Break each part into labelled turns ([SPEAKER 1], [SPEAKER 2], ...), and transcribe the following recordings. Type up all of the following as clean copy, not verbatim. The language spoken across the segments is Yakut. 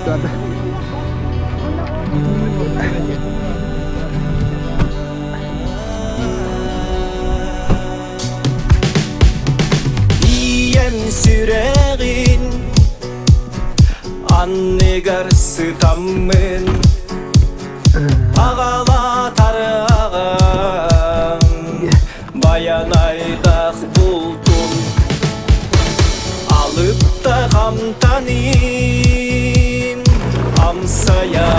[SPEAKER 1] Ийэм сүрэҕин анныгар сытаммын Аҕалаатар аҕам байанайдах бултун Алыпта хамтанын амсайаммын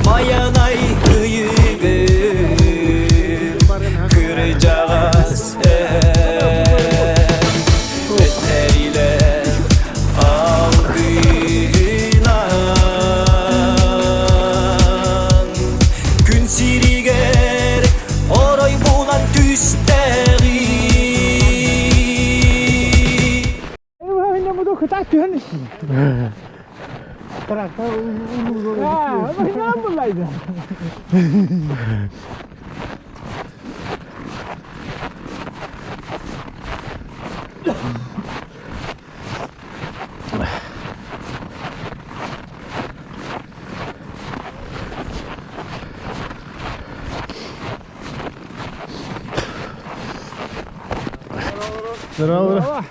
[SPEAKER 1] Байанай ыйыгын кырдьаҕас Этэрилэр алгыынан Күн сиригэр орой булан түстэҕи
[SPEAKER 2] Здорово.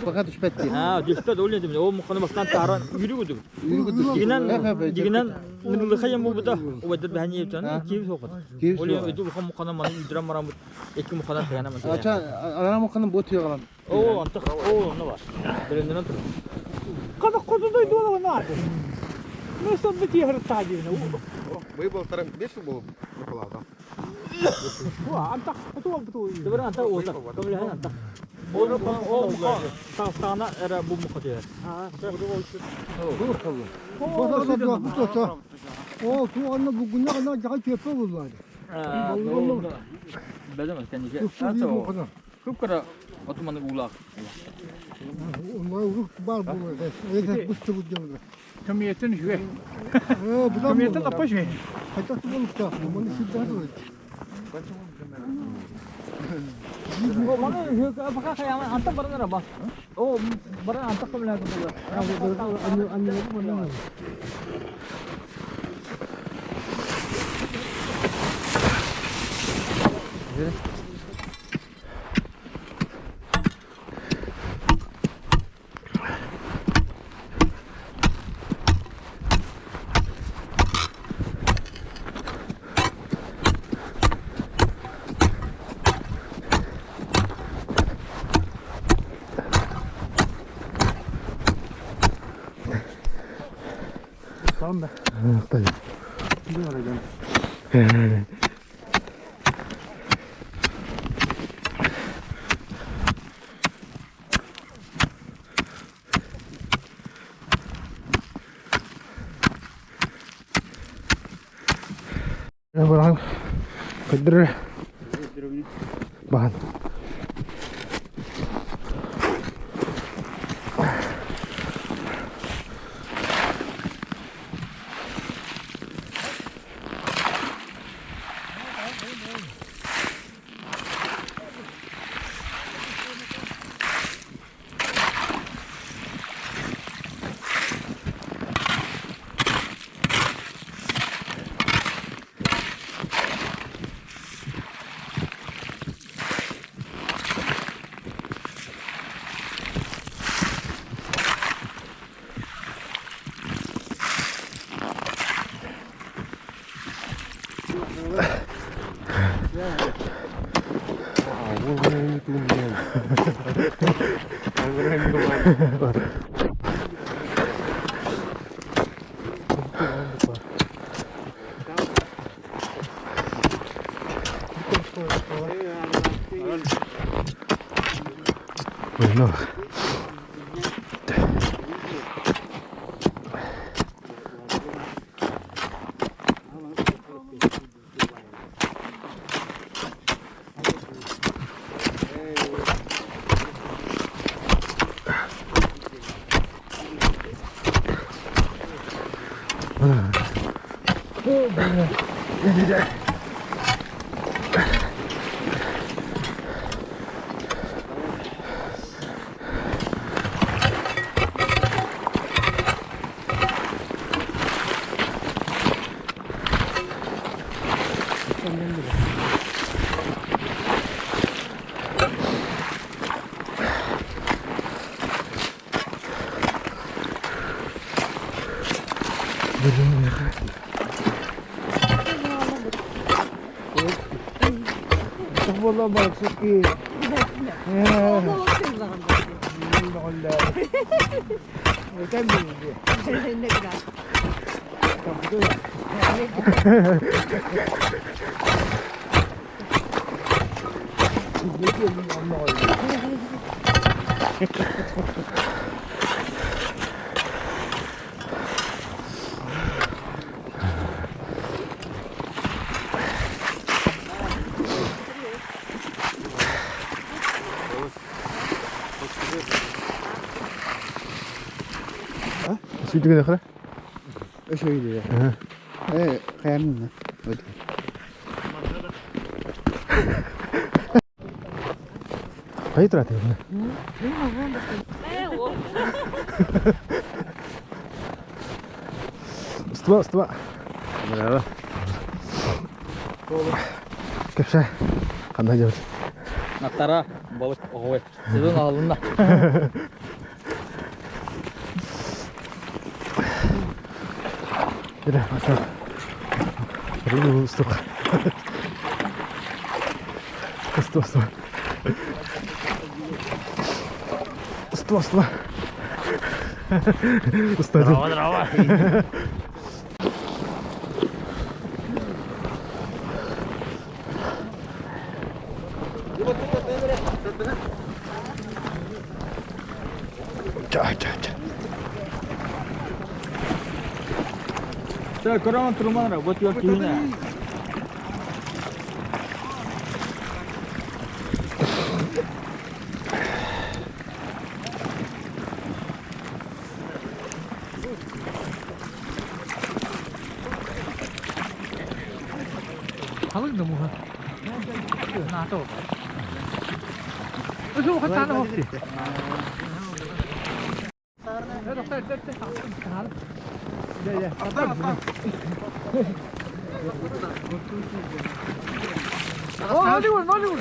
[SPEAKER 3] Пока түспэт дии.
[SPEAKER 4] Аа, түспэт ол дедим. Ол муханы бастан тааран үрүгүдүг. Дигинен дигинен нылыхайым булбута. Убайдар бэһэн иэптэн киви соқот. Ол өйдү улахан мухана маны үдүрэн бараммыт эки муханан тыгана ман.
[SPEAKER 3] Ача ара муханы бу тыагалан.
[SPEAKER 4] Оо, антах оо, онно бар. Бөлөннөрөн турар.
[SPEAKER 2] Kada kodudой дуола наады. Ну, сам бити хыртаа дии.
[SPEAKER 5] Быйыл болтара 5 жыл болып Михалада.
[SPEAKER 2] Антах туту буту.
[SPEAKER 4] Добре, антах ота. Көмөлөһөн антах. Ол ол таастаана эрэ бу муха түһэр.
[SPEAKER 6] О, туғанна бүгүннэ гана жаҕа түөппэ буллаады.
[SPEAKER 4] Бэлэм кэнниге. Күп-кыра отуманы уулаах.
[SPEAKER 6] Онно бар буолар. Это быстро делали.
[SPEAKER 2] Кэмиэтин үһү.
[SPEAKER 6] Э, бу
[SPEAKER 2] Кэмиэтин лаппа үһү.
[SPEAKER 6] Хотя ты был так, но мы всегда делали.
[SPEAKER 4] Маны баха хаяма антан баран ара бас. О, баран антах көмөлөһөн булар.
[SPEAKER 2] Баран көддөр бахан.
[SPEAKER 7] Bueno.
[SPEAKER 5] Сүйдүгэн ахра?
[SPEAKER 3] Өшөйдү. Э, каямын.
[SPEAKER 5] Хайы тураты. Устуба, устуба. Браво. Кепше. Кандай жабыт?
[SPEAKER 4] Натара балык оҕой. Сезон алынна.
[SPEAKER 5] Бire, ата. Устук. Устуба, устуба. Устуба, устуба. Устуба.
[SPEAKER 4] Дрова, дрова.
[SPEAKER 5] Ча, ча, ча.
[SPEAKER 4] Ча, көрөмөн турманра, вот я кийине.
[SPEAKER 2] Халык да муха. НАТО. Өсө хатаны хопти. Hollywood, Hollywood.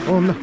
[SPEAKER 5] Онно.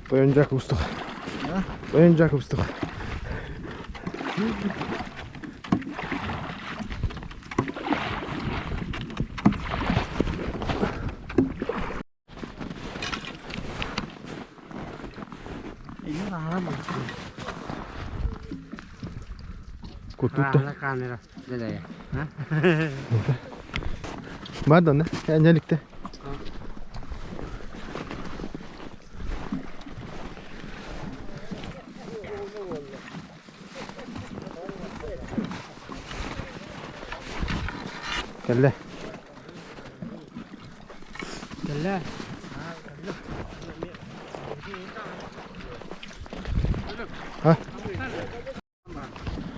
[SPEAKER 5] Тойон Жакобстух. Тойон Жакобстух. Кутутта.
[SPEAKER 3] Камера.
[SPEAKER 5] Бадан, энеликте. Кэллэ.
[SPEAKER 3] Кэллэ.
[SPEAKER 5] Ha?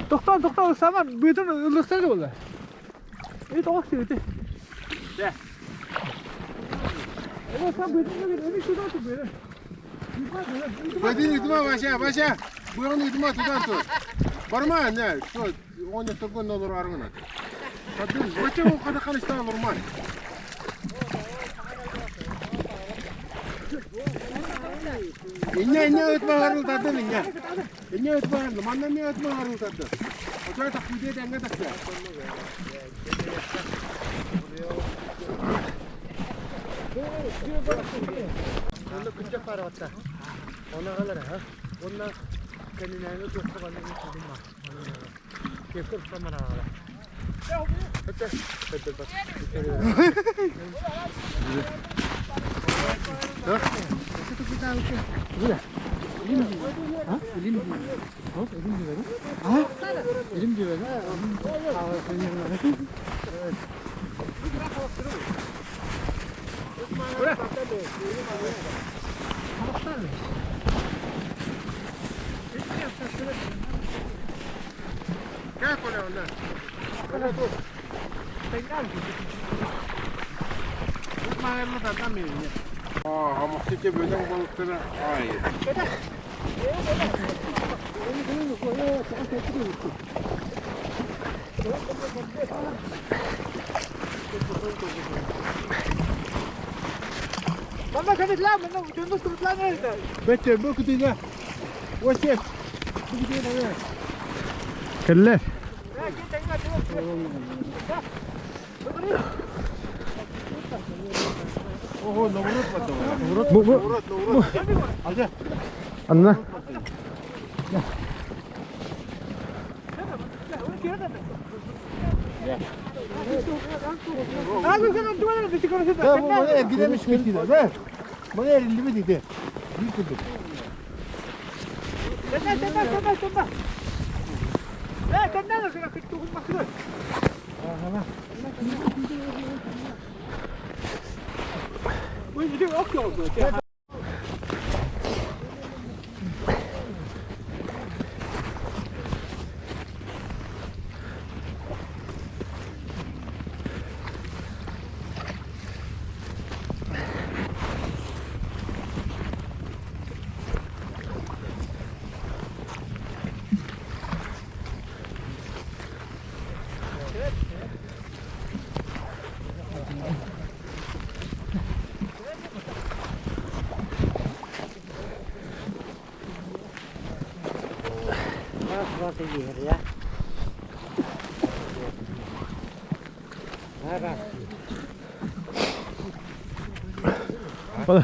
[SPEAKER 2] Тохтоо, тохтоо, сама бүтүн ыллыктар буолла. Эт оҕус сибити. Эбэ сам бүтүн эми сюда ту бere.
[SPEAKER 7] Пойди туда, Вася, Вася. Буйраны туда, туда, туда. Барма, не, что, он не такой номер аргана. Зачем он когда стал нормально? Инньэ инньэ ытма тардын инньэ. Инньэ ытма манна эмиэ ытма тардын. Очой тахпыдыа тэҥҥэ тахсыа.
[SPEAKER 3] Онно күччэх паарабатта. Оны аҕалар ha. Онно кэннинээҥи туохха банна кудум ма. Кепкер тутаман аҕала.
[SPEAKER 7] Амахтыке бөдөҥ балыктары аайы.
[SPEAKER 2] Манна кэлитлээ, манна дьоннос кэлитлээн эрдэ.
[SPEAKER 7] Бетте бу күтүнэ. Осеп. Бу күтүнэ.
[SPEAKER 5] Кэллэ.
[SPEAKER 7] Ого, наоборот потом.
[SPEAKER 5] Бу бу.
[SPEAKER 7] Наоборот, наоборот. Алда.
[SPEAKER 5] Анна.
[SPEAKER 7] Gidemiş bittiler de. Bana elli dedi. Bir kutu.
[SPEAKER 5] Бала.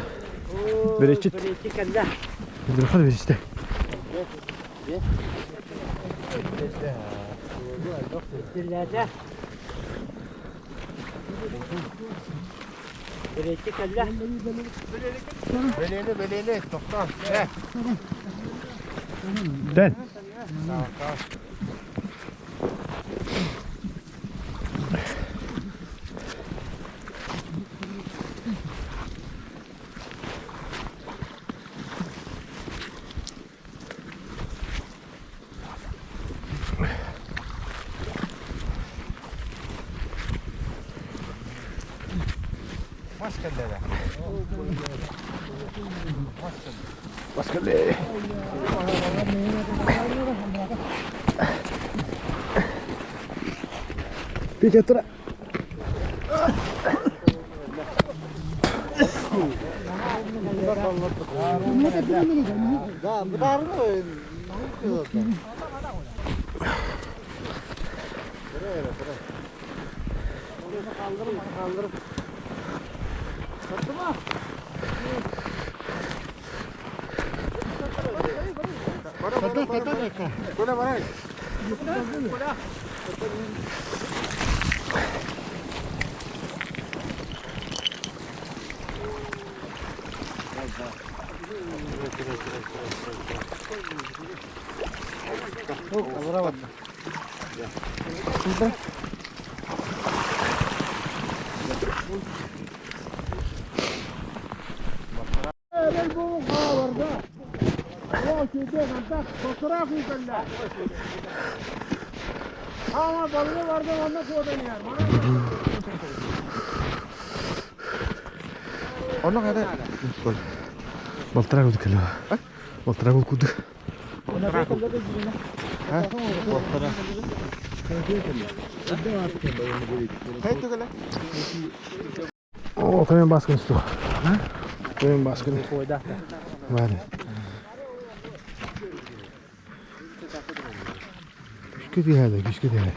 [SPEAKER 5] Беречит. Билбэхэ беречте.
[SPEAKER 7] Beleli beleli toktan.
[SPEAKER 5] Дэн. Баскале. Петя тура.
[SPEAKER 7] Böyle var. Ama balığı vardı onda kodan yer.
[SPEAKER 3] Онно хайда.
[SPEAKER 5] Балтара кудук кэлэ. Балтара кудук.
[SPEAKER 3] Хайда кэлэ.
[SPEAKER 5] О, көмөн баскын стух. Көмөн баскын. Баар. Күскэ түһээдэ, күскэ түһээ.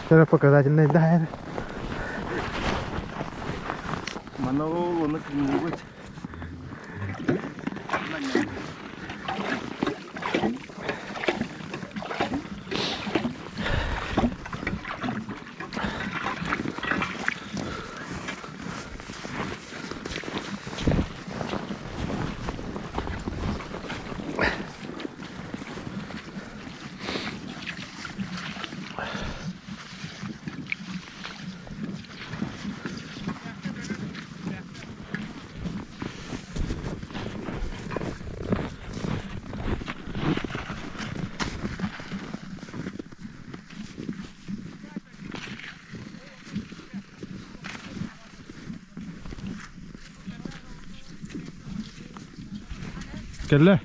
[SPEAKER 5] Вчера показательный дайр.
[SPEAKER 7] Манна кыҥыыбыт.
[SPEAKER 5] Кэллэ.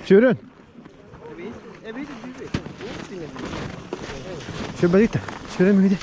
[SPEAKER 5] Сүрүн. Сүрбэдикте. Сүрүн мүгүдэ.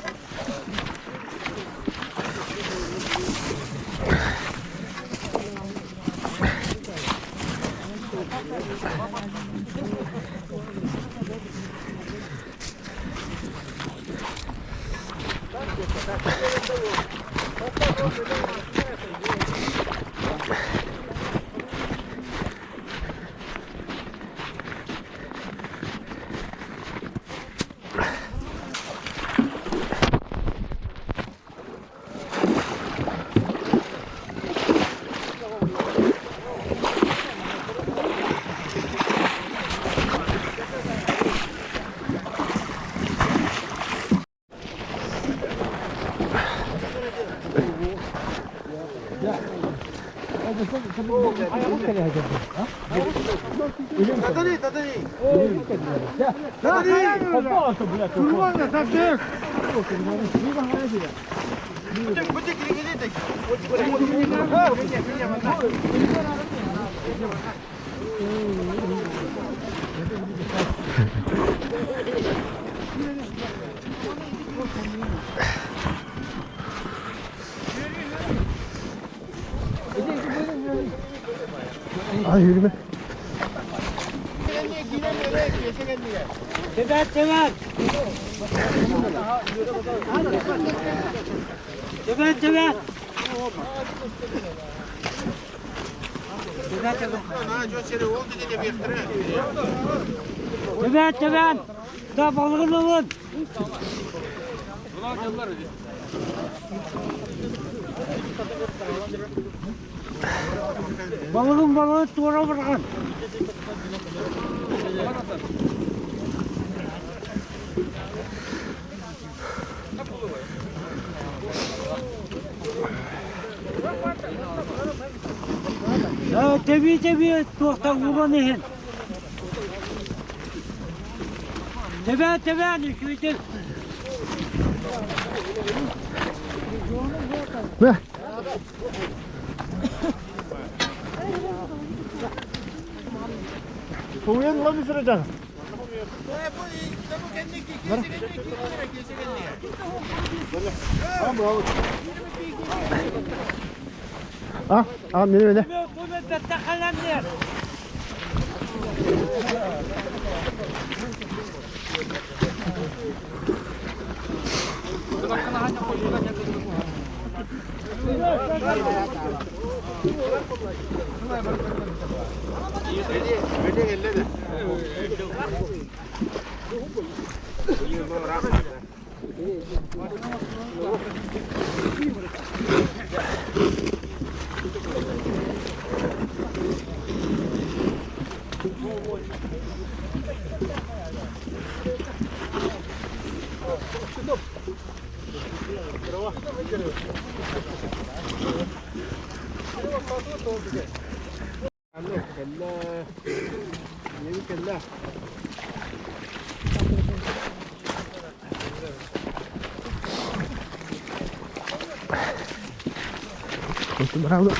[SPEAKER 5] Ay yürüme.
[SPEAKER 2] Tebet tebet. Tebet tebet. Tebet tebet. Da balığın olun. Балығын балығы тура барған. Теби теби туохтан уран иһин. Тебе тебе үчүйтүк.
[SPEAKER 5] Мә. Хомуйан ылан ысырачаҕын. А, а, мені мені. Bravo.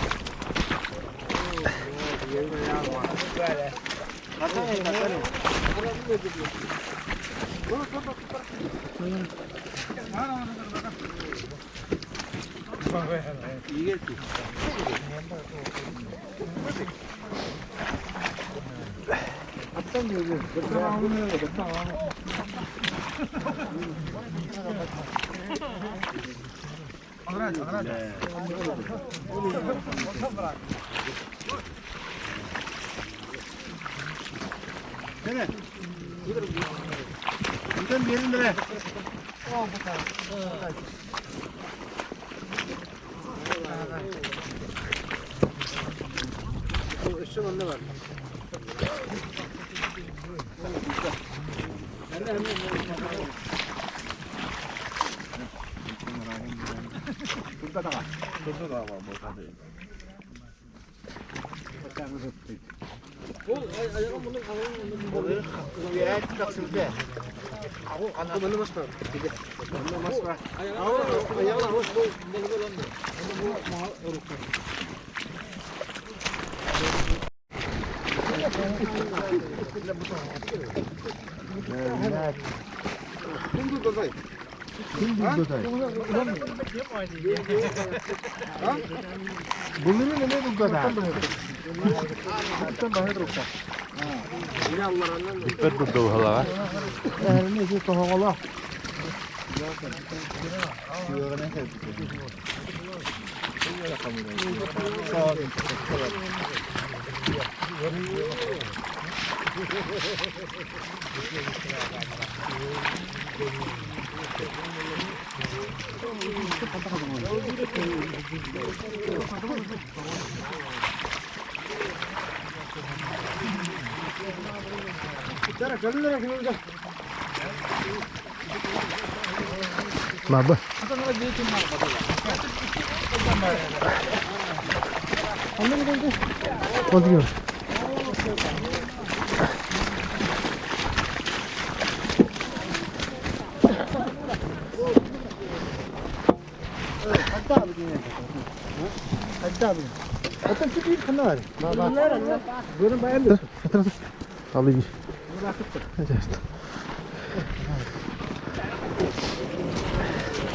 [SPEAKER 5] Баба. Вот где. Alayım.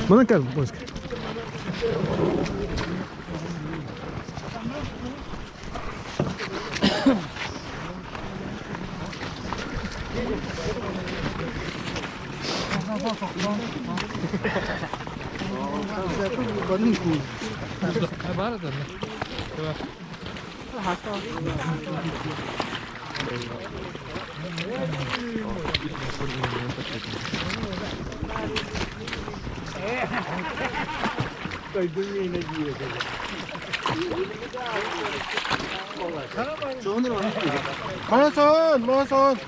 [SPEAKER 5] Bana gel, başka.
[SPEAKER 7] Масон, масон.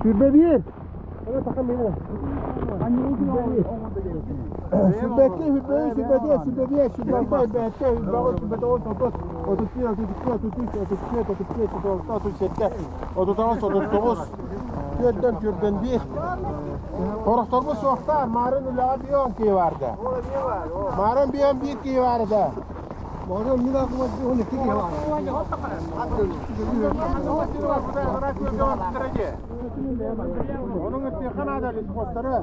[SPEAKER 7] Сүүрбэ биир. 22, 23, 24, 25, 26, 27, 28, 29, 30, 31, 32, 33, 34, 35, 36, 37, 38, 39, 44, 41. Хорохторбу суохтар, марын үлэҕэ бион кии барды. Марын бион биир кии барды.
[SPEAKER 6] Марын мин aklıma 12 kişi var.
[SPEAKER 7] Onun ötüyor Kanada kostları.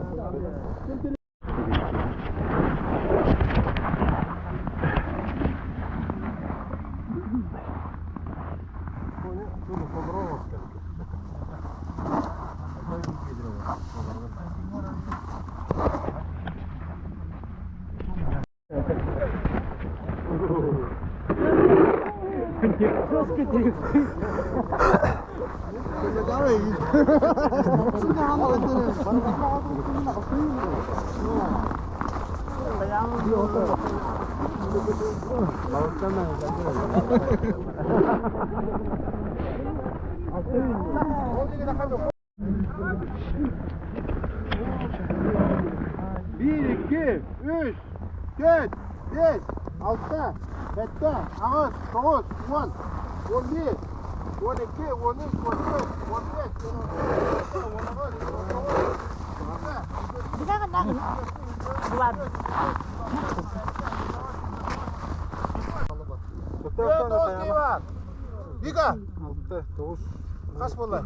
[SPEAKER 7] Bir, iki, üç, dört, beş, altı, yedi, sekiz, dokuz, on, 11, 12, 13, 14, 15, 16, 19, 20. var. Vika. 6, 9. Kaç bunlar?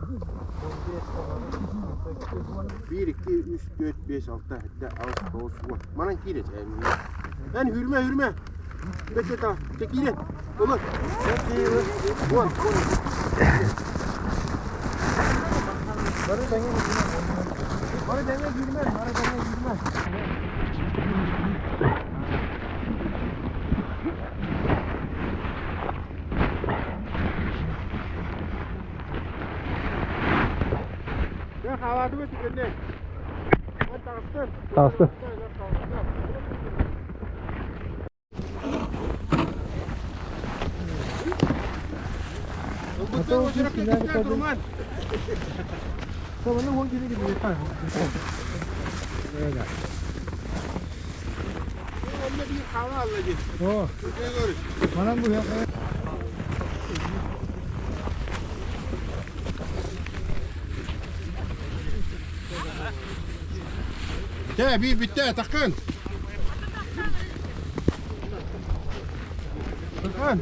[SPEAKER 7] 1, 2, 3, 4, 5, 6, 7, 8, 9, 10. Bana kireç. Ben hürme hürme. Bekle tamam. Tek yine. Olur. 10. Bana denge girmez. Bana denge girmez. Ben havada mı tükürdüm? Ben
[SPEAKER 5] Тағысты.
[SPEAKER 7] Bir bitti takın. Takın.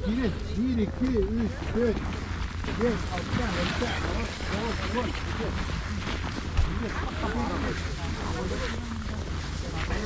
[SPEAKER 7] Bir, bir, iki, üç, dört, beş, altı, yedi, sekiz, dokuz, on.